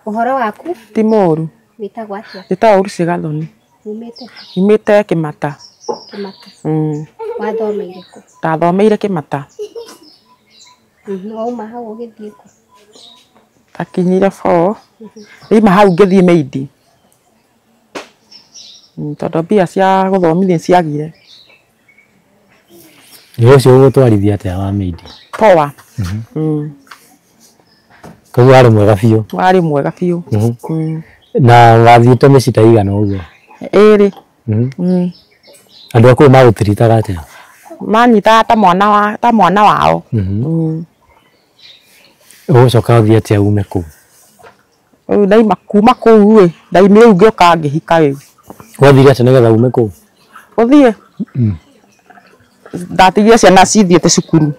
Ũhoro waku? Ti mũru. Wĩtagwo atĩa? Njĩtagwo Lucy Gathoni. Umĩte? Nyumĩte Kĩmata. Kĩmata. Wathomeire kũ? Ndathomeire Kĩmata. Wauma hau ũgĩthiĩ kũ? Ndakinyire 4. Ndauma hau ngĩthiĩ Meidi. Tondũ mbia cia gũthomithia nĩciagire. Wĩra ũcio ũgũtwarithia atĩa wa Meidi? Poa. Koguo warĩ mwega biũ? Warĩ mwega biũ. Na wathiĩte mĩciĩ ta igana ũguo? Ĩrĩ. Andũ a kũu magũtiritaga atĩa? Manyitaga ta mwana wa ta mwana wao. Ũgũcoka ũthiĩ atĩa ume kũu? Rĩu ndaima kuma kũu ĩ, ndaimire rĩu ngĩũka ngĩhika rĩu. Wathire atĩa nĩgetha ume kũu? Gũthiĩ? Ndatigire ciana cithiĩte cukuru.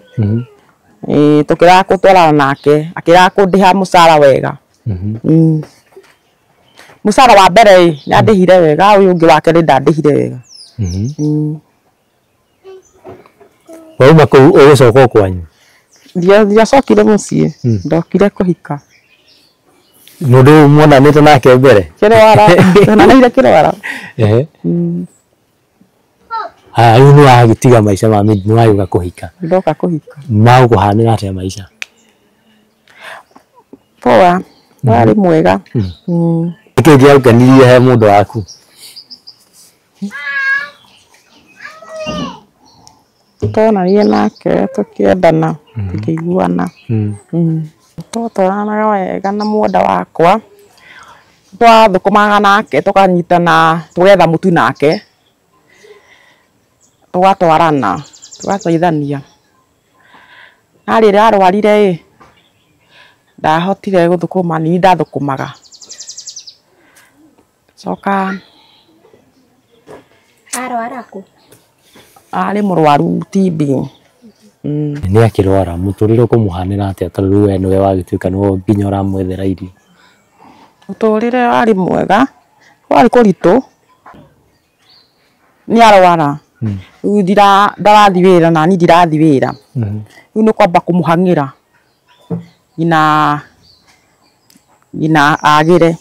Ĩĩ tũkĩrega gũtwarana nake, akĩrega kũndĩha mũcara wega. Mũcara wa mbere ĩ, nĩandĩhire wega, ũyũ ũngĩ wa kerĩ ndandĩhire wega. Wauma kũu ũgũcoka o kwanyu? Ndiacokire mũciĩ, ndokire kũhika. Mũndũ ũyũ muonanĩte nake mbere? Kĩrwara, tuonanĩire Kĩrwara. Haya, rĩu nĩwagĩtiga maica ma Meidi, nĩwagĩũka kũhika. Ndoka kũhika. Magũkũhanĩra atĩa maica? Poa, warĩ mwega. Nĩkĩĩ gĩagũkenirie he mũndũ waku? Twonanire nake tũkĩendana, tũkĩiguana. Twatwaranaga wega na mwenda wakwa, twathũkũmaga nake tũkanyitana, tũgetha mũtu nake, tũgatwarana, tũgateithania. Na rĩrĩa arwarire ĩ, ndahotire gũthũkũma, niĩ ndathũkũmaga. Coka Arwara kũ? Arĩ mũrwaru TB. Nĩ akĩrwara, mũtũrĩre ũkũmũhanĩra atĩa tondũ rĩu we nĩwe wagĩtuĩka nĩwe nginya ũramwethera irio? Mũtũrĩre warĩ mwega, warĩ kũritũ, nĩ arwara. Rĩu ndarathiĩ wĩra na niĩ ndirathiĩ wĩra. Rĩu nĩ kwamba kũmũhang'ĩra nginya agĩre.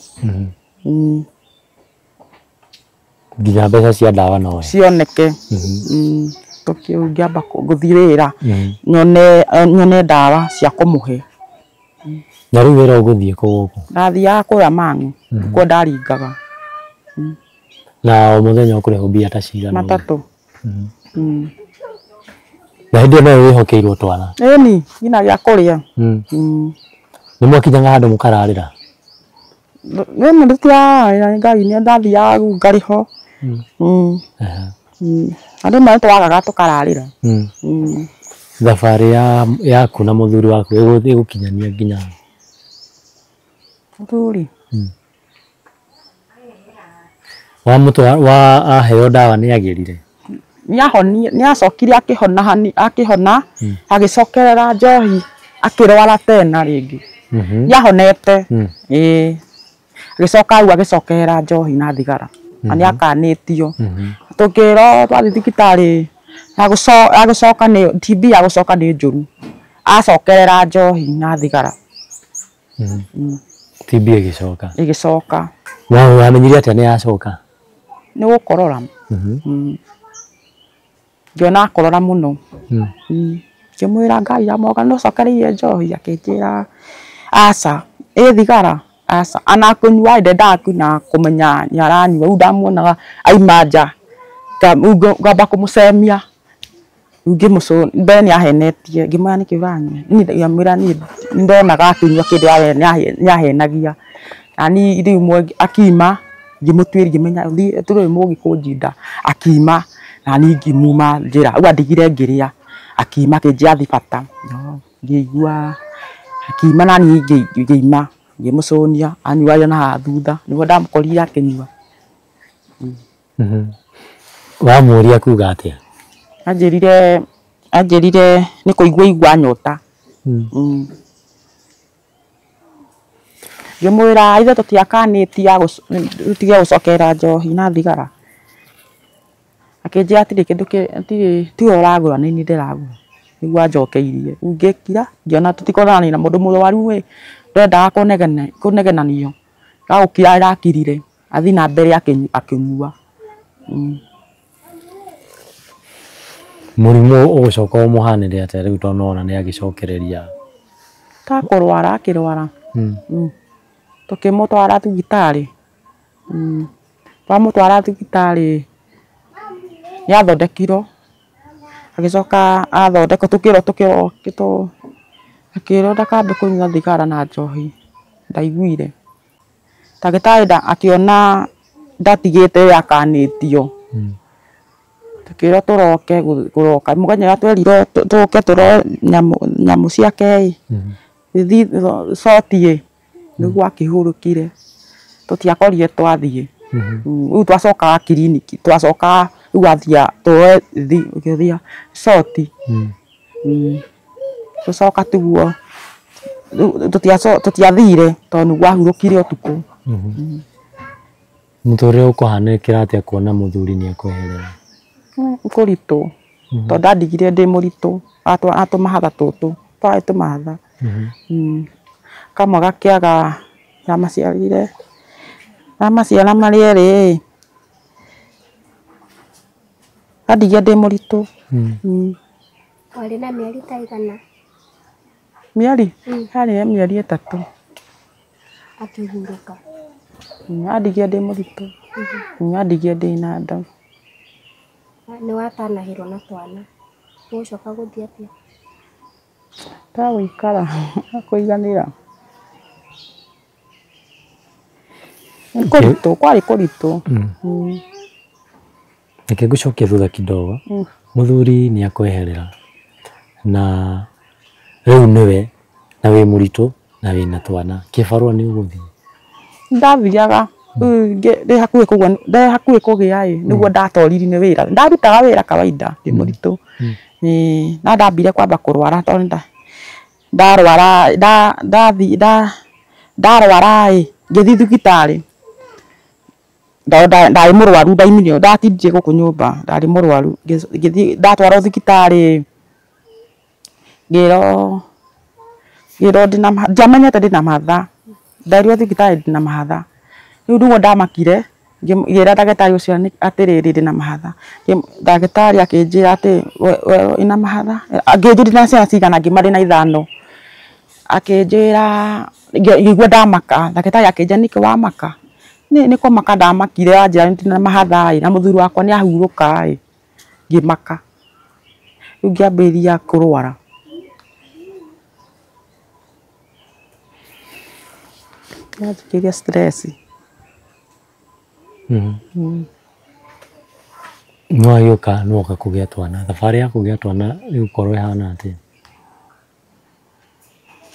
Nginya mbeca cia ndawa no cioneke. Ngĩamba gũthiĩ wĩra, nyone ndawa cia kũmũhe. Na rĩu wĩra ũgũthiĩ kũ gũkũ? Ndathiaga kũrĩa Mang'u, kuo ndaringaga. Na o mũthenya ũkũrĩhwo mbia ta cigana? Matatũ. Na hĩndĩ ĩyo nowe wĩhokeirwo twana? Ĩni, nginya gĩa kũrĩa. Nĩ mwakinyaga handũ mũkararĩra? Rĩmwe tũtirararĩra, Ngai nĩ ndathiaga rĩu ngarĩhwo. Na rĩmwe nĩ twagaga tũkararĩra. Thabarĩ yaku na mũthuri waku ĩgũkinyania nginya? Mũthuri? Wa aheo ndawa nĩ agĩrire? Nĩacokire akĩhona hani, akĩhona, agĩcokerera njohi, akĩrwara tena rĩngĩ. Nĩahonete. Ĩĩ. Agĩcoka hau agĩcokerera njohi na thigara. Na nĩakanĩtio. Tũkĩrwo twathiĩ thibitarĩ, agũcoka nĩ TB agũcoka nĩ njũru. Acokerera njohi na thigara. TB ĩgĩcoka? Ĩgĩcoka. Wamenyire atĩa nĩ yacoka? Nĩ gũkorora. Ngĩona akorora mũno. Ngĩmwĩra Ngai amoga no cokereire njohi, akĩnjĩra aca, ĩ thigara aca. Ana kũnyua ndendaga nginya kũmenya nĩ aranyua. Rĩu ndamuonaga aima nja, ngamba kũmũcemia. Rĩu mbere nĩ ahenetie, ngĩmwĩra nĩkĩ ũranyua? Niĩ ngĩmwĩra niĩ ndonaga akĩnyua kĩndũ nĩ ahenagia. Na niĩ rĩu akiuma, ngĩmũtuĩria ngĩmenya tũrĩ mũgĩ kũnjinda. Akiuma na niĩ ngĩmuma njĩra. Rĩu andigire ngĩrĩa, akiuma akĩnjĩra athiĩ bata. Ngĩigua akiuma na niĩ ngĩima, ngĩmũcũnia, anyuaga na haha thutha, nĩguo ndamũkorire akĩnyua. Wamũria kuga atĩa? Anjĩrire nĩ kũigua aigua nyota. Ngĩmwĩra ithuĩ tũtiakanĩtie tũtige gũcokerera njohi na thigara. Akĩnjĩra hatirĩ kĩndũ tiwe ũragũra nĩ niĩ ndĩragũra. Nĩguo anjokeirie. Rĩu ngĩkira ngĩona tũtikonania na mũndũ mũrwaru ĩ, Ndendaga kũnegenanio. Gagũkira arakirire athi na mbere akĩnyua. Mũrimũ ũgũcoka ũmũhanĩre atĩa rĩu tondũ nĩwona nĩagĩcokereria? Takũrwara akĩrwara. Tũkĩmũtwara thibitarĩ. Twamũtwara thibitarĩ nĩathondekirwo agĩcoka athondekwo tũkĩrwo akĩrwo ndakambe kũnyua thigara na njohi ndaiguire. Ndagĩtarĩ akĩona ndatigĩte akanĩtio. Tũkĩrwo tũroke kũroka mũthenya ũrĩa twerirwo tũke tũroe nyamũ ciake ĩ coti ĩ nĩguo akĩhurũkire tũtiakorire twathiĩ. Rĩu twacokaga kiriniki twacokaga rĩu athia tũroe coti. Tũcoka tiguo tũtiathire tondũ nĩguo ahurũkire ũtukũ. Mũtũrĩre ũkũhanĩkĩra atĩa kuona mũthuri nĩekweherera? Kũritũ tondũ ndandigire ndĩ mũritũ atũmahatha tũtũ twarĩ tũmahatha. Kamwe gakĩaga ndamaciarire ndamaciara marĩ erĩ ĩ andigire ndĩ mũritũ. Warĩ na mĩeri ta igana? Mĩeri? Yarĩ mĩeri 3. Akĩhurũka? Andigire ndĩ mũritũ. Andigire ndĩ na nda. Nĩwatanahĩrwo na twana ũgũcoka gũthiĩ atĩa? Ndagũikara kũiganĩra. Nĩ kũritũ, kwarĩ kũritũ. Reke ngũcokie thutha kidogo. Mũthuri nĩakweherera na rĩu nĩwe na wĩ mũritũ na wĩna twana kĩbarũa nĩ ũgũthiĩ? Ndathiaga ndĩ hakuhĩ kũgĩa ĩ nĩguo ndatoririe nĩ wĩra. Ndarutaga wĩra kawaida ndĩ mũritũ. Na ndambire kwamba kũrwara tondũ ndarwara ndarwara ĩ ngĩthiĩ thibitarĩ. Ndarĩ mũrwaru ndaimire ndatindire gũkũ nyũmba ndarĩ mũrwaru ngĩthiĩ ndatwarwo thibitarĩ ngĩrwo ndĩna ndiamenyete ndĩna mahatha nderirwo thibitarĩ ndĩna mahatha. Rĩu nĩguo ndamakire ngĩra ndagĩtarĩ ũcio atĩrĩrĩ ndĩna mahatha. Ndagĩtarĩ akĩnjĩra atĩ we wĩna mahatha akĩnjĩra ndĩna ciana cigana ngĩmwĩra ndĩna 5. Akĩnjĩra ngĩigua ndamaka ndagĩtarĩ akĩnjĩra nĩkĩ wamaka? Nĩ kũmaka ndamakire anjĩra ndĩna mahatha ĩ na mũthuri wakwa nĩahurũka ĩ ngĩmaka. Rĩu ngĩambĩrĩria kũrwara. Yanjikĩria stress. Nĩwagĩũka nĩwoka kũgĩa twana thabarĩ ya kũgĩa twana ĩgũkorwo ĩhana atĩa?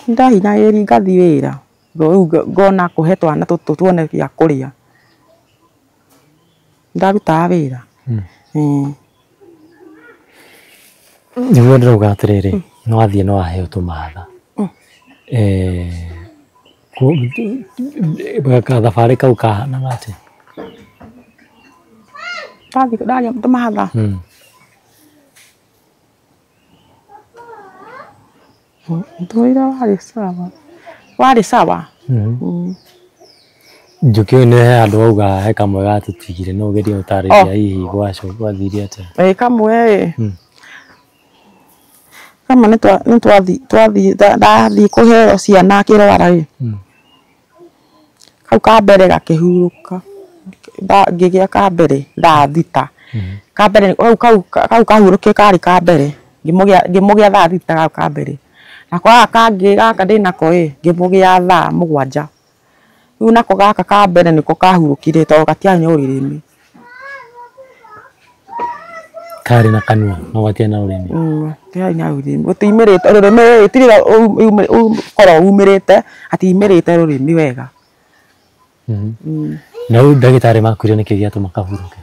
Ndahinyagĩrĩria ngathiĩ wĩra rĩu ngona kũhe twana tũtũ tuone gĩa kũrĩa. Ndarutaga wĩra. Nĩguo ndĩrauga atĩrĩrĩ nĩwathiĩ nĩwaheo tũmahatha. Gathabarĩ kau kahanaga atĩa? Ndathiĩ ndagĩa tũmahatha. Mũtũrĩre warĩ sawa. Warĩ sawa. Njũkĩ ũyũ nĩ he handũ wauga he kamwe gatũtigire no ũgerie gũtarĩria hihi gwathire atĩa? Ĩ kamwe ĩ kamwe nĩ ndathiĩ kũheo ciana akĩrwara ĩ kau ka mbere gakĩhurũka ngĩgĩa ka mbere thaa 6. Ka mbere kau kahurũkire karĩ ka mbere ngĩmũgĩa thaa 6 kau ka mbere. Nako gaka kangĩ gaka ndĩnako ĩ ngĩmũgĩa thaa 7. Rĩu nako gaka ka mbere nĩko kahurũkire tondũ gatiarĩ na ũrĩrĩmi. Karĩ na kanua no gatiarĩ na ũrĩmi? Gatiarĩ na ũrĩmi gũtiumĩrĩte rũrĩmĩ rũtirĩ ũkorwo umĩrĩte gatiumĩrĩte rũrĩmĩ wega. Na rĩu ndagĩtarĩ makwĩrire nĩkĩ gĩatũma kahurũke?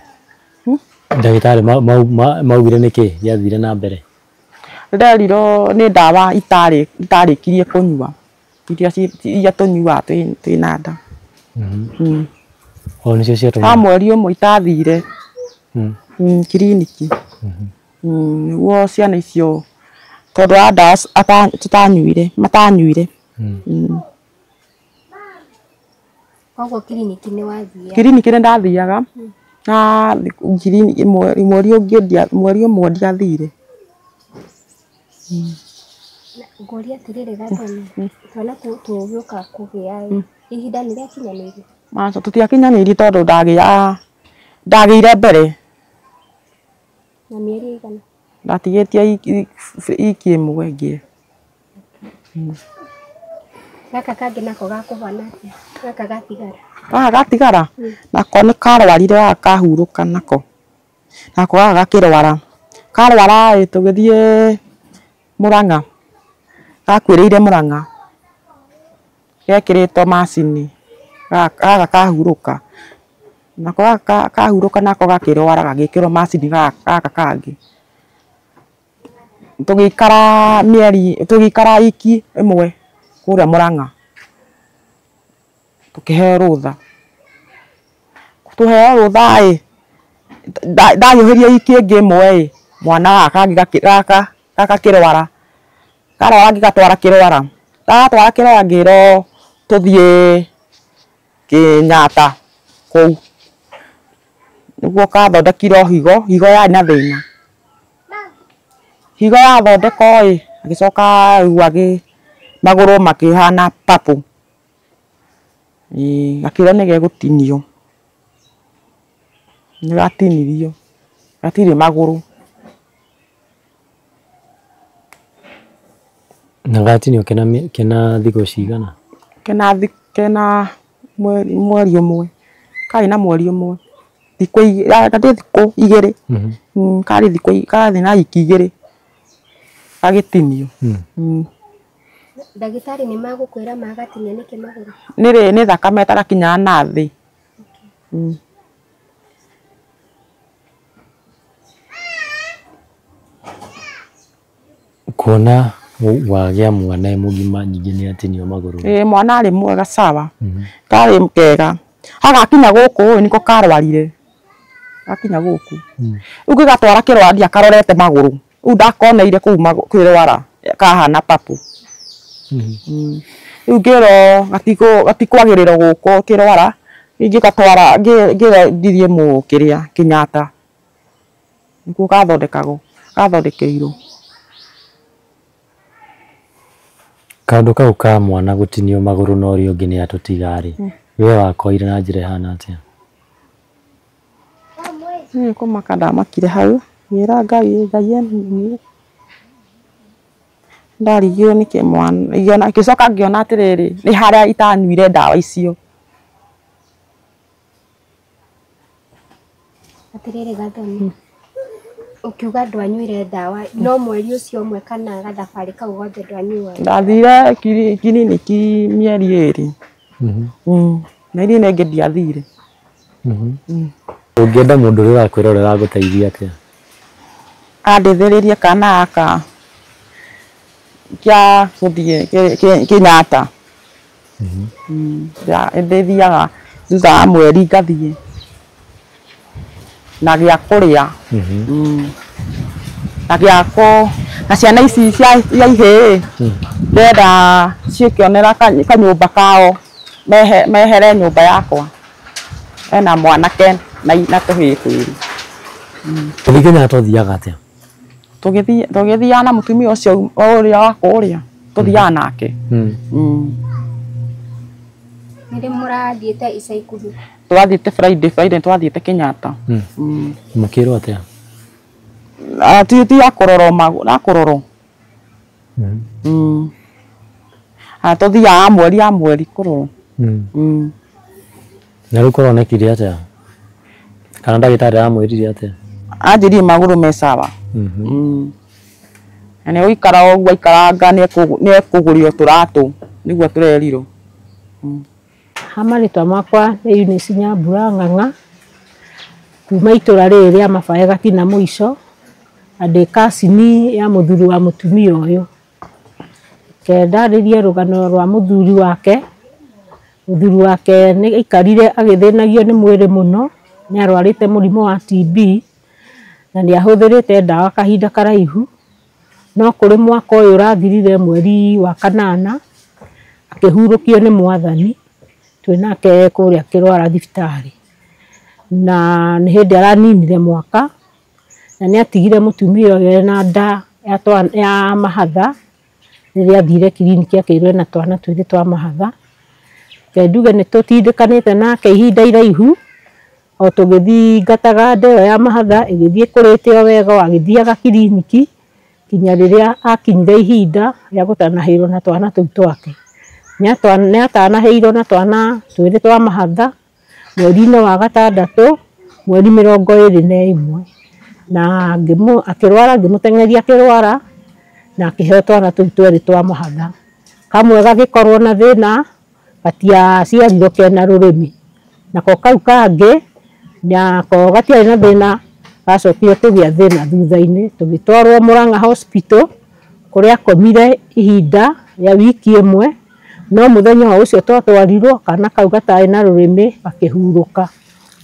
Ndagĩtarĩ maugire nĩkĩ gĩathire na mbere? Nderirwo nĩ ndawa itarĩkirie kũnyua iria tũnyuaga twĩna nda. O nĩcio ciatũmire? Ta mweri ũmwe itathire kiriniki nĩguo ciana icio tondũ wa ndawa tũtanyuire matanyuire. Koguo kiriniki nĩ wathiaga? Kiriniki nĩ ndathiaga na kiriniki mweri ũngĩ mweri ũmwe ndiathire. Ngũria atĩrĩrĩ Gathoni, twana tũgĩũka kũgĩa ihinda nĩ rĩakinyanĩirie? Aca tũtiakinyanĩirie tondũ ndagĩire mbere. Na mĩeri ĩigana? Ndatigĩtie iki ĩmwe ngĩe. Gaka kangĩ nako gakũhana atĩa? Gaka gatigara? Gaka gatigara nako nĩ karwarire gaka kahurũka nako. Nako gaka gakĩrwara. Karwara ĩ tũgĩthiĩ Murang'a. Gakuĩrĩire Murang'a. Gekĩrĩtwo macini. Gaka kahurũka. Nako gaka kahurũka nako gakĩrwara gagĩkĩrwo macini gaka kangĩ. Tũgĩikara mĩeri tũgĩikara iki ĩmwe kũrĩa Murang'a. Tũkĩheo rũtha. Tũheo rũtha ĩ ndahiũhĩria iki ĩngĩ ĩmwe ĩ mwana gaka kangĩ gaka gakĩrwara. Karwara ngĩgatwara kĩrwara. Ndagatwara kĩrwara ngĩrwo tũthiĩ Kenyatta kũu. Nĩguo kathondekirwo higo, higo yarĩ na thĩna. Higo yathondekwo ĩ agĩcoka rĩu agĩ magũrũ makĩhana purple. Ĩĩ gakĩrwo nĩ gegũtinio. Nĩ gatinirio. Gatirĩ magũrũ. Na gatinio kena thikũ cigana? Kena mweri ũmwe. Karĩ na mweri ũmwe. Thikũ thikũ igĩrĩ. Karĩ thikũ karĩ na wiki igĩrĩ. Gagĩtinio. Ndagĩtarĩ nĩ magũkwĩra magatinia nĩkĩ magũrũ? Nĩ thakame ĩtarakinyaga na thĩ. Kuona wagĩa mwana e mũgima ningĩ nĩ atinio magũrũ. Ĩĩ mwana arĩ mwega sawa. Karĩ kega. Hagakinya gũkũ nĩko karwarire. Gakinya gũkũ. Rĩu ngĩgatwara kĩrwara ndiakarorete magũrũ. Rĩu ndakoneire kũu kĩrwara kahana purple. Rĩu ngĩrwo gatikwagĩrĩrwo gũkũ kĩrwara ngĩgatwara ngĩrwo ndithiĩ kĩrĩa Kenyatta. Nĩkuo gathondekagwo gathondekeirwo. Kaũndũ kau ka mwana gũtinio magũrũ na ũrĩa ũngĩ nĩ atũtiga rĩ, we wakoire na njĩra ĩhana atĩa? Niĩ kũmaka ndamakire hau ngĩra Ngai Ngai ndarigirwo nĩkĩ mwana ngĩcoka ngĩona atĩrĩrĩ nĩ harĩa itanyuire ndawa icio. Atĩrĩrĩ Gathoni, ũkiuga ndwanyuire ndawa no mweri ũcio ũmwe kana gathabarĩ kau gothe ndwanyuaga? Ndathire kiriniki mĩeri ĩrĩ. Na iria ĩngĩ ndiathire. Ũngĩenda mũndũ ũrĩa ũrakwĩrorera agũteithie atĩa? Andeithĩrĩrie kana gaka kĩa gũthiĩ Kenyatta. Ndĩthiaga thutha wa mweri ngathiĩ na gĩa kũrĩa. Na gĩa kũ na ciana ici cia ihĩĩ ndĩrenda ciĩkĩonera kanyũmba kao mehere nyũmba yakwa. Ena mwanake na tũhĩĩ twĩrĩ. Ũthiĩ Kenyatta ũthiaga atĩa? Tũgĩthiaga na mũtumia ũcio ũrĩa wa kũrĩa tũthiaga nake. Nĩ rĩ mũrathiĩte ica ikuhĩ? Twathiĩte Friday twathiĩte Kenyatta. Mũkĩrwo atĩa? Ti ya kũrorwo ya kũrorwo. Tũthiaga mweri ya mweri kũrorwo. Na rĩu kũronekire atĩa? Kana ndagĩtarĩ aramwĩrire atĩa? Anjĩrire magũrũ me sawa. Na nĩ gũikara ũguo aikaranga nĩ ekũgũrio tũratũ nĩguo tũrerirwo. Ha marĩtwa makwa nĩ Eunice Nyambura Ng'ang'a kuma itũra rĩrĩ rĩa Mabae Gatina mũico na ndĩ kacini ya mũthuri wa mũtumia ũyũ. Reke ndarĩrie rũgano rwa mũthuri wake. Mũthuri wake nĩ aikarire agĩthĩnagio nĩ mwĩrĩ mũno, nĩ arwarĩte mũrimũ wa TB na nĩ ahũthĩrĩte ndawa kahinda karaihu, no kũrĩ mwaka ũyũ ũrathirire mweri wa kanana akĩhurũkio nĩ Mwathani. Twĩ nake kũrĩa Kĩrwara thibitarĩ. Na nĩ hĩndĩ araninire mwaka na nĩ atigire mũtumia ũyũ ena nda ya mahatha rĩrĩa athire kiriniki akĩrwo ena twana twĩrĩ twa mahatha. Reke njuge nĩ tũtindĩkanĩte nake ihinda iraihu o tũgĩthingataga nda ĩyo ya mahatha ĩgĩthiĩ ĩkũrĩte o wega o agĩthiaga kiriniki kinya rĩrĩa akinyire ihinda rĩa gũtanahĩrwo na twana tũu twake. Nĩ atanahĩirwo na twana twĩrĩ twa mahatha mweri-inĩ wa gatandatũ mweri 21 na akĩrwara ngĩmũteng'eria akĩrwara na akĩheo twana tũu twerĩ twa mahatha. Kamwe gagĩkorwo na thĩna gatiaciarirwo kena rũrĩmĩ, nako kau kangĩ nako gatiarĩ na thĩna gacokire kũgĩa thĩna thutha-inĩ tũgĩtwarwo Murang'a Hospital kũrĩa akomire ihinda rĩa wiki ĩmwe no mũthenya o ũcio twatwarirwo kana kau gatarĩ na rũrĩmĩ gakĩhurũka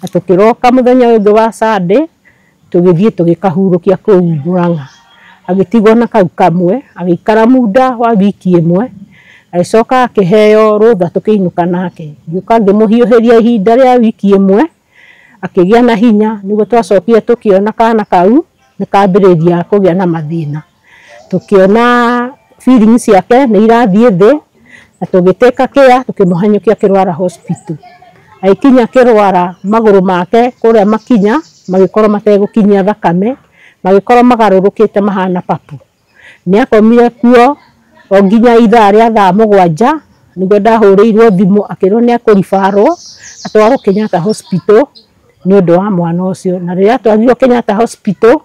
na tũkĩroka mũthenya ũyũ ũngĩ wa Sunday tũgĩthiĩ tũgĩkahurũkia kũu Murang'a. Agĩtigwo na kau kamwe agĩikara muda wa wiki ĩmwe agĩcoka akĩheo rũtha tũkĩinũka nake. Ngĩũka ngĩmũhiũhĩria ihinda rĩa wiki ĩmwe akĩgĩa na hinya nĩguo twacokire tũkĩona kana kau nĩ kambĩrĩria kũgĩa na mathĩna. Tũkĩona feelings ciake nĩ irathiĩ thĩ na tũgĩtĩka kĩa tũkĩmũhanyũkia Kĩrwara Hospital. Agĩkinya Kĩrwara magũrũ make kũrĩa makinya magĩkorwo mategũkinyia thakame magĩkorwo magarũrũkĩte mahana papu. Nĩ akomire kuo o nginya ithaa rĩa thaa 7 nĩguo ndahũrĩirwo thimũ akĩrwo nĩ akũribarwo atwarwo Kenyatta Hospital nĩ ũndũ wa mwana ũcio. Na rĩrĩa atwarirwo Kenyatta Hospital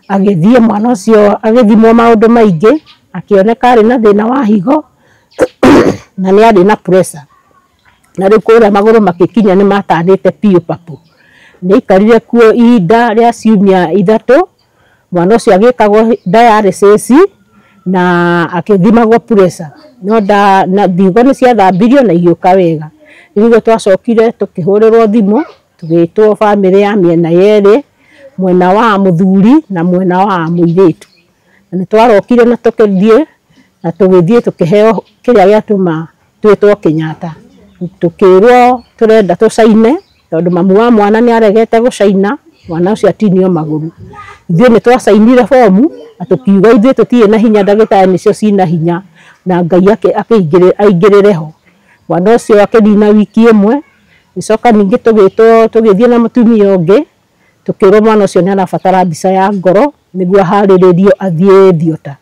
agĩthiĩ mwana ũcio agĩthimwo maũndũ maingĩ akĩoneka arĩ na thĩna wa higo na nĩ arĩ na pressure na rĩu kũrĩa magũrũ makĩkinya nĩ matanĩte biũ papu. Nĩ aikarire kuo ihinda rĩa ciumia 3 mwana ũcio agĩkagwo dialysis na akĩthimagwo pressure no na higo nĩ ciathambirio na igĩũka wega. Nĩguo twacokire tũkĩhũrĩrwo thimũ tũgĩtwo bamĩrĩ ya mĩena yerĩ mwena wa mũthuri na mwena wa mũirĩtu. Na nĩ twarokire na tũkĩthiĩ na tũgĩthiĩ tũkĩheo kĩrĩa gĩatũma twĩtwo Kenyatta. Tũkĩrwo tũrenda tũcaine tondũ mamu wa mwana nĩ aregete gũcaina mwana ũcio atinio magũrũ. Ithuĩ nĩ twacainire bomu na tũkiuga ithuĩ tũtirĩ na hinya ndagĩtarĩ nĩcio cina hinya na Ngai aingĩrĩre ho. Mwana ũcio akĩnina wiki ĩmwe gĩcoka ningĩ tũgĩtwo tũgĩthiĩ na mũtumia ũngĩ tũkĩrwo mwana ũcio nĩ arabatara mbica ya ngoro nĩguo aharĩrĩrio athiĩ theatre.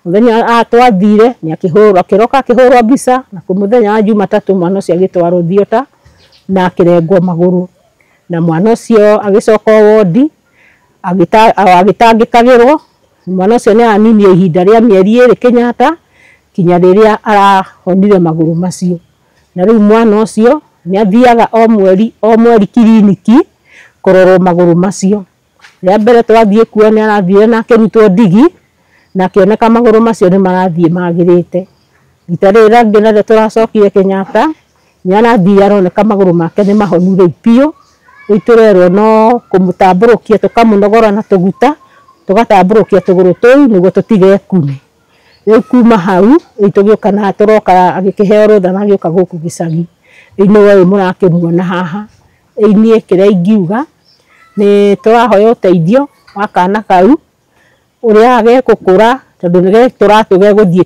Mũthenya twathire nĩ akĩhũrwo akĩroka akĩhũrwo mbica na mũthenya wa Jumatatũ mwana ũcio agĩtwarwo theatre na akĩrengwo magũrũ na mwana ũcio agĩcoka wondi agĩtangĩkagĩrwo. Mwana ũcio nĩ araninire ihinda rĩa mĩeri 2 Kenyatta kinya rĩrĩa arahonire magũrũ macio. Na rĩu mwana ũcio nĩ athiaga o mweri kiriniki kũrorwo magũrũ macio. Rĩa mbere twathiĩ kuo nĩ arathire na akĩrutwo ndigi na akĩoneka magũrũ macio nĩ marathiĩ magĩrĩte. Rita rĩrĩ rĩngĩ narĩo tũracokire Kenyatta nĩ arathiĩ aroneka magũrũ make nĩ mahonu rĩu biũ. Rĩu tũrerwo no kũmũtambũrũkia tũkamũnogora na tũguta tũgatambũrũkia tũgũrũ tũu nĩguo tũtigekune. Rĩu kuma hau rĩu tũgĩũka na tũroka agĩkĩheo rũtha na agĩũka gũkũ gĩcagi. Rĩu nĩwe ũyũ mũrakĩmuona haha. Rĩu niĩ kĩrĩa ingiuga nĩ tũrahoya ũteithio wa kana kau ũrĩa gegũkũra tondũ nĩ tũratũ gegũthiĩ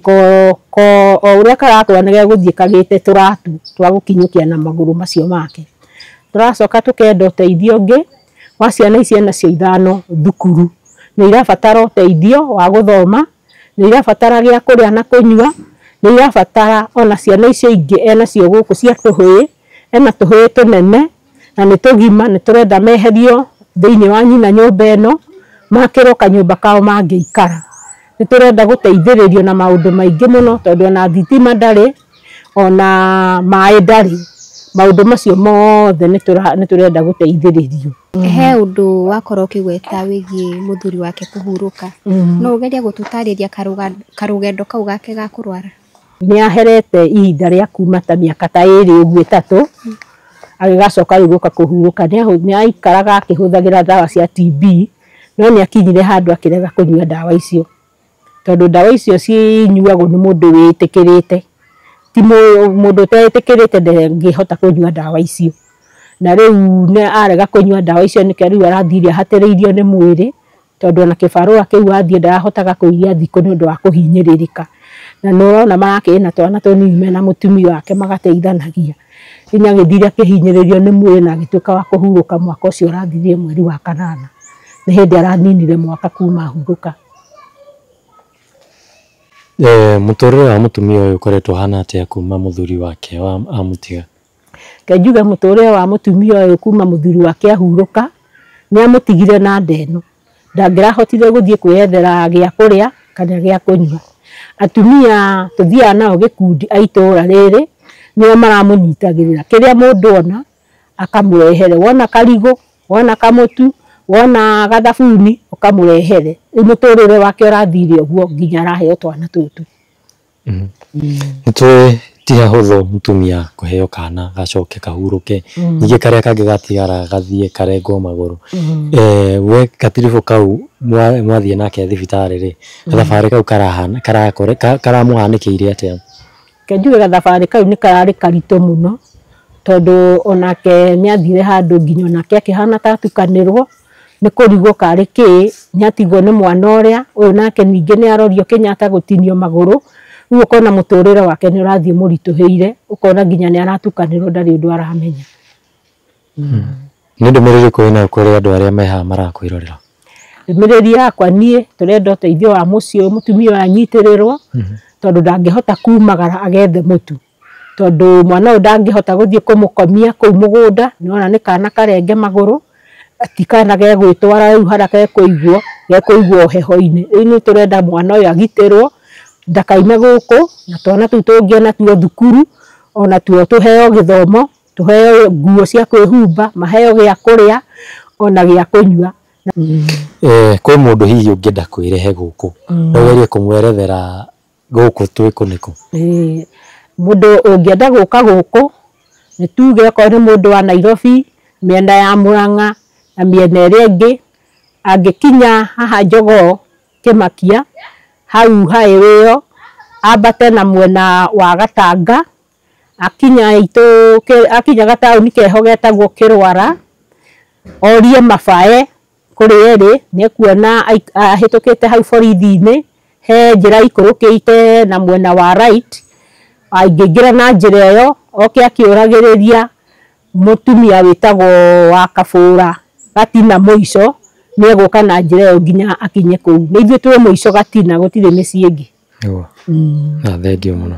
o ũrĩa karakũra nĩ gegũthiĩ kagĩte tũratũ twa gũkinyũkia na magũrũ macio make. Tũracoka tũkenda ũteithio ũngĩ wa ciana ici enacio 5 thukuru. Nĩ irabatara ũteithio wa gũthoma, nĩ irabatara gĩa kũrĩa na kũnyua, nĩ irabatara ona ciana icio ingĩ enacio gũkũ cia tũhĩĩ, ena tũhĩĩ tũnene na nĩ tũgima nĩ tũrenda meherio thĩinĩ wa nyina nyũmba ĩno makĩrwo kanyũmba kao mangĩikara. Nĩ tũrenda gũteithĩrĩrio na maũndũ maingĩ mũno tondũ ona thitima ndarĩ ona maĩ ndarĩ. Maũndũ macio mothe nĩ tũrenda gũteithĩrĩrio. He ũndũ wakorwo ũkĩgweta wĩgiĩ mũthuri wake kũhurũka. No ũgerie gũtũtarĩria karũgendo kau gake ga kũrwara? Nĩ aherete ihinda rĩa kuma ta mĩaka ta 2 ũguo 3 agĩgacoka rĩu gũka kũhurũka. Nĩ aikaraga akĩhũthagĩra ndawa cia TB no nĩ akinyire handũ akĩrega kũnyua ndawa icio tondũ ndawa icio cinyuagwo nĩ mũndũ wĩtĩkĩrĩte. Ti mũndũ ũtetĩkĩrĩte ndangĩhota kũnyua ndawa icio. Na rĩu nĩ arega kũnyua ndawa icio nĩkĩo rĩu arathire ahatĩrĩirio nĩ mwĩrĩ, tondũ ona kĩbarũa kĩu athiĩ ndarahotaga kũiya thikũ nĩ ũndũ wa kũhinyĩrĩrĩka. Na nĩ ũrona marakĩrĩ na twana tũnini mena mũtumia wake magateithanagia. Rĩu nĩ agĩthire akĩhinyĩrĩrio nĩ mwĩrĩ na agĩtuĩka wa kũhurũka mwaka ũcio ũrathirire mweri wa kanana. Nĩ hĩndĩ araninire mwaka kuma ahurũka. Mũtũrĩre wa mũtumia ũyũ ũkoretwo ũhana atĩa kuma mũthuri wake amũtiga? Reke njuge mũtũrĩre wa mũtumia ũyũ kuma mũthuri wake ahurũka, nĩ amũtigire na nda ĩno. Ndangĩrahotire gũthiĩ kwĩyethera gĩa kũrĩa kana gĩa kũnyua. Atumia tũthiaga nao gĩkundi a itũra rĩrĩ, nĩo maramũnyitagĩrĩra. Kĩrĩa mũndũ ona akamũrehere, wona karigũ, wona kamũtu, wona gathabuni ũkamũrehere. Rĩu mũtũrĩre wake ũrathire ũguo nginya araheo twana tũtũ. Nĩ tũĩ ti hahũthũ mũtumia kũheo kana gacoke kahurũke, ningĩ karĩa kangĩ gatigara gathiĩ karengwo magũrũ. We gatiribũ kau mwathiĩ nake thibitarĩ rĩ, gathabarĩ kau karamũhanĩkĩire atĩa? Reke njuge gathabarĩ kau nĩ kararĩ karitũ mũno, tondũ onake nĩ athire handũ nginya onake akĩhana ta atukanĩrwo nĩ kũrigwo karĩ kĩ, nĩ atigwo nĩ mwana ũrĩa, ũyũ nake ningĩ nĩ arorio Kenyatta gũtinio magũrũ. Rĩu ũkona mũtũrĩre wake nĩ ũrathiĩ mũritũhĩire, ũkona nginya nĩ aratukanĩrwo ndarĩ ũndũ aramenya. Nĩ ndũmĩrĩri ĩrĩkũ wĩnayo kũrĩ andũ arĩa me haha marakwĩrorera? Ndũmĩrĩri yakwa niĩ tũrenda ũteithio wa mũciĩ ũyũ, mũtumia ũyũ anyitĩrĩrwo, tondũ ndangĩhota kumagara agethe mũtu. Tondũ mwana ũyũ ndangĩhota gũthiĩ kũmũkomia kũu mũgũnda, nĩ wona nĩ kana karenge magũrũ, ti kana gegwĩtwara rĩu harĩa gekũigwo, gekũigwo heho-inĩ. Rĩu nĩ tũrenda mwana ũyũ agitĩrwo, ndakaime gũkũ, na twana tũu tũngĩona tuo thukuru, ona tuo tũheo gĩthomo, tũheo nguo cia kwĩhumba, maheo gĩa kũrĩa, ona gĩa kũnyua. Kwĩ mũndũ hihi ũngĩenda kwĩrehe gũkũ, no ũgerie kũmwerethera gũkũ twĩ kũ nĩ kũ? Mũndũ ũngĩenda gũka gũkũ, nĩ tuge okorwo nĩ mũndũ wa Nairobi, mĩena ya Murang'a na mĩena ĩrĩa ĩngĩ, angĩkinya haha Jogoo Kĩmakia, hau highway ĩyo, ambate na mwena wa Gatanga, akinya gataũni keho getagwo Kĩrwara, orie Mabae kũrĩa ĩrĩ, nĩ ekuona ahĩtũkĩte hau borithi-inĩ, he njĩra ikũrũkĩte na mwena wa right, angĩingĩra na njĩra ĩyo, oke akĩũragĩrĩria mũtumia wĩtagwo wa Kabũra Gatina mũico, nĩ egũka na njĩra ĩyo nginya akinye kũu. Nĩ ithuĩ twĩ mũico Gatina, gũtirĩ mĩciĩ ĩngĩ. Na thengiũ mũno.